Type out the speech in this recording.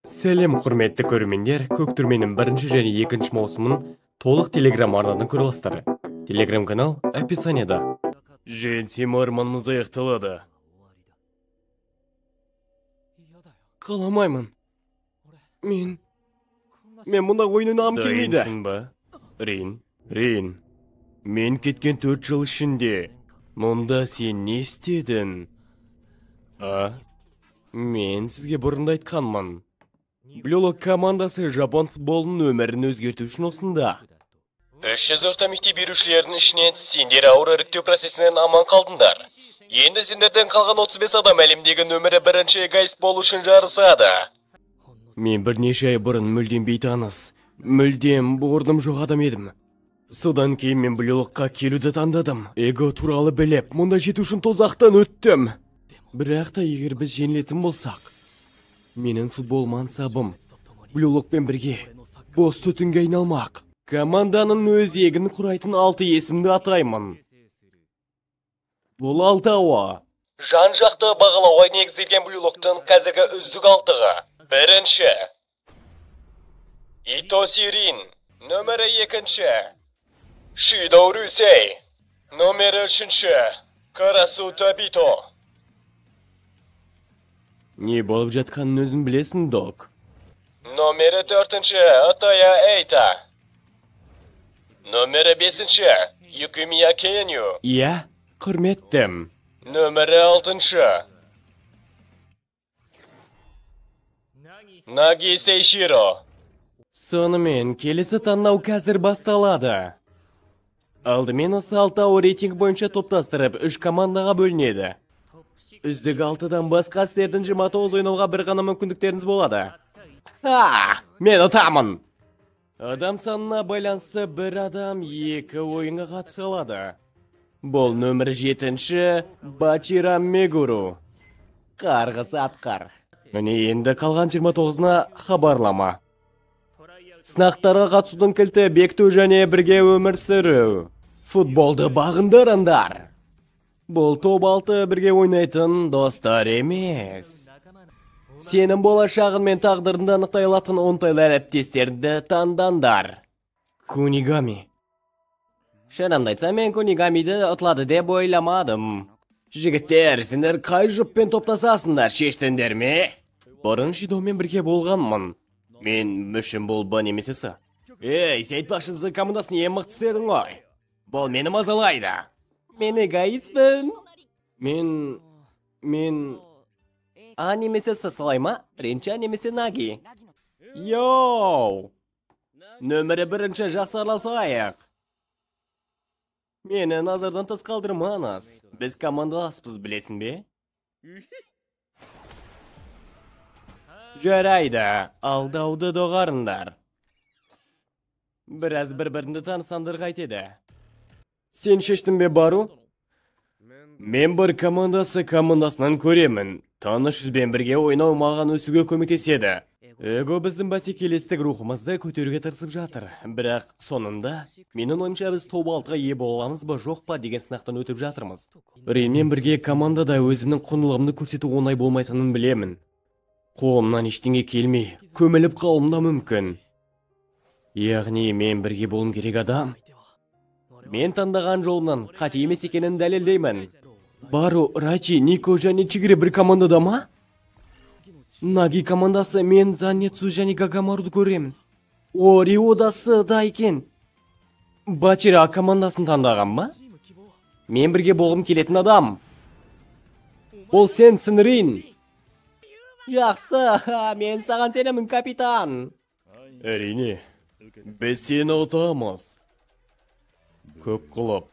Сәлем, құрметті көрермендер, Көк түрменің бірінші және екінші маусымын толық Телеграм арнадан көре аласыздар. Телеграм канал описанияда. Жеңсем, арманымыз аяқталады. Қаламаймын. Мен мұнда ойын ойнағым келмейді. Дайынсың ба? Рин, Рин. Мен кеткен 4 жыл ішінде мұнда сен не істедің? А? Мен сізге бұрын да айтқанмын. Блю Лок командасы жапон футболының өмірін өзгерту үшін осында. 300 орта мектеп берушілерінің ішінен сендер ауыр іріктеу процесінен аман қалдыңдар. Енді сендерден қалған 35 адам әлемдегі нөмірі бірінші эгоист болу үшін жарысады. Мен бірнеше ай бұрын мүлдем бейтаныс, мүлдем орным жоқ адам едім. Содан кейін мен Блю Локқа келуді таңдадым. Эго туралы біліп, мұнда жету үшін тозақтан өттім. Бірақ та егер біз жеңілетін болсақ, менің футбол мансабым Блю Локпен бірге бос түтінге айналмақ. Команданың өзегін құрайтын 6 есімді атаймын. Бұл алтауы жан-жақты бағалауға негізделген Блю Локтың қазіргі үздік алтығы. Бірінші Итоси Рин, нөмірі екінші Шидо Рюсей, нөмірі үшінші Карасу Табито. Не болып жатқанын өзің білесің, док. Номері төртінші Атая Эйта. Номері бесінші Юкимия Кеню. Иә, құрметтім. Нөмірі алтыншы Наги Сейширо. Сонымен, келесі таңдау қазір басталады. Алдымен осы алтауы рейтинг бойынша топтастырып, 3 командаға бөлінеді. Үздік 6-дан басқа сіздердің 29 ойнауға бір ғана мүмкіндіктеріңіз болады. Ха! Мен ұтамын! Адам санына байланысты бір адам 2 ойынға қатыса алады. Бұл нөмірі 7-ші Бачира Мегуру. Қарғыс атқар. Міне енді қалған 29-на хабарлама. Сынақтарға қатысудың кілті бекіту және бірге өмір сүру. Футболды бағындырыңдар. Бұл топ 6 бірге ойнайтын достар емес. Сенің болашағың мен тағдырыңды анықтай алатын оңтайлы әріптестерді таңдаңдар. Кунигами. Шынымды айтсам, мен Кунигамиді ұтылады деп ойламадым. Жігіттер, сендер қай жұппен топтасасыңдар, шештіңдер ме? Бұрын Шидомен бірге болғанмын. Мен үшін бұл Б немесе С. Ей, сен айтпақшы, З командасының ең мықтысы едің ғой. Бұл мені мазалайды. Мен эгоистпін. Мен А немесе С солай ма? Ринча немесе Наги. Йоу! Нөмірі бірінші, жақсы араласайық. Мені назардан тыс қалдырмаңыз. Біз командаласпыз, білесің бе? Жарайды, алдауды доғарыңдар. Біраз бір-біріңді танысаңдар қайтеді. Сен шештің бе, Бару? Мен бір командасы командасынан көремін. Таныш жүзбен бірге ойнау маған өсуге көмектеседі. Эго біздің бәсекелестік рухымызды көтеруге тырысып жатыр. Бірақ соңында менің ойымша біз топ 6-ға ие бола аламыз ба, жоқ па деген сынақтан өтіп жатырмыз. Ринмен бірге командада өзімнің құндылығымды көрсету оңай болмайтынын білемін. Қолымнан ештеңе келмей, көміліп қалуым да мүмкін. Яғни мен бірге болуым керек адам. Мен таңдаған жолымнан қате емес екенін дәлелдеймін. Бару, Рачи, Нико және Чигири бір командада ма? Наги командасы, мен Занетсу және Гагамаруды көремін. О, Риодасы да екен. Бачира командасын таңдаған ба? Мен бірге болғым келетін адам. Ол сенсің, Рин. Жақсы, мен саған сенемін, капитан. Әрине, біз сені ұтамыз. Көк құлып.